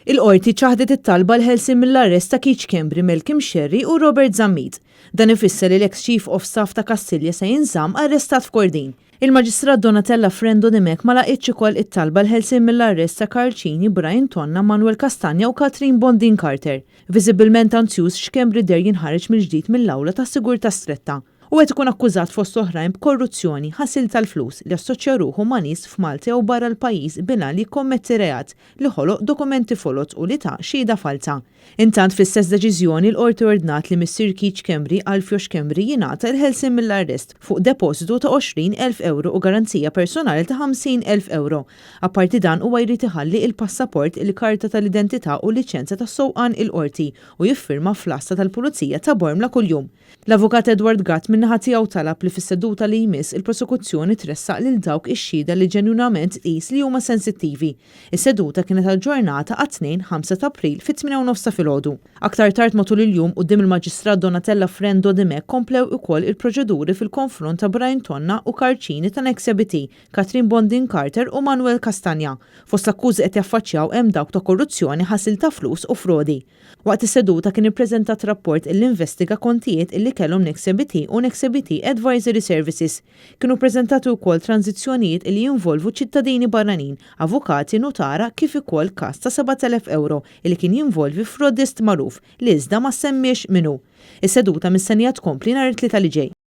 Il-Qorti ċaħdet it-talba għall-ħelsien mill-arrest ta' Keith Schembri, Malcolm Scerri u Robert Zammit. Dan ifisser li l-eks Chief of Staff ta' Kastilja se jinżamm arrestat f'Kordin. Il-Maġistrat Donatella Frendo Dimech ma laqgħetx ukoll it-talba għall-ħelsien mill-arrest ta' Karl Cini, Brian Tonna, Manuel Castagna u Catherine Bondin Carter. Viżibbilment anzjuż, Schembri deher jinħareġ mill-ġdid mill-awla ta' sigurtà stretta. Hu qed ikun akkużat fost oħrajn b'korruzzjoni, ħasil tal-flus, li assoċja ruħu ma' nies f'Malta jew barra l-pajjiż bil-għan li jikkommetti reat, li ħoloq dokumenti foloz u li ta xhieda falza. Intant fl-istess deċiżjoni l-Qorti ordnat li missier Keith Schembri, Alfio Schembri jingħata l-ħelsien mill-arrest fuq depożitu ta' 20,000 ewro u garanzija personali ta' 50,000 ewro. Apparti dan huwa jrid iħalli il-passaport, il-karta tal-identità u l-liċenzja tas-sewqan il-Qorti u jiffirma fl-għassa tal-Pulizija ta' Bormla kuljum. L-Avukat Edward Gatt min-naħa tiegħu talab li fis-seduta li jmiss il-prosekuzzjoni tressaq lil dawk ix-xhieda li ġenwinament tqis li huma sensittivi. Is-seduta kienet aġġornata għat-Tnejn 5 ta' April fit-8:30 ta' filgħodu. Aktar tard matul il-jum quddiem il-Maġistrat Donatella Frendo Dimech komplew ukoll il-proċeduri fil-konfront ta' Brian Tonna u Karl Cini ta' Nexia BT, Catherine Bondin Carter u Manuel Castagna. Fost l-akkużi qed jaffaċċjaw hemm dawk ta' korruzzjoni, ħasil ta' flus u frodi. Waqt is-seduta kien ippreżentat rapport illi investiga kontijiet illi kellhom Nexia BT u Nexia BT Advisory Services. Kienu ppreżentati wkoll tranżizzjonijiet illi jinvolvu ċittadini barranin, avukati, nutara kif ukoll każ ta' 7,000 ewro illi kien jinvolvi frodist magħruf li iżda ma ssemmiex min hu. Is-seduta mistennija tkompli nhar it-Tlieta li ġej.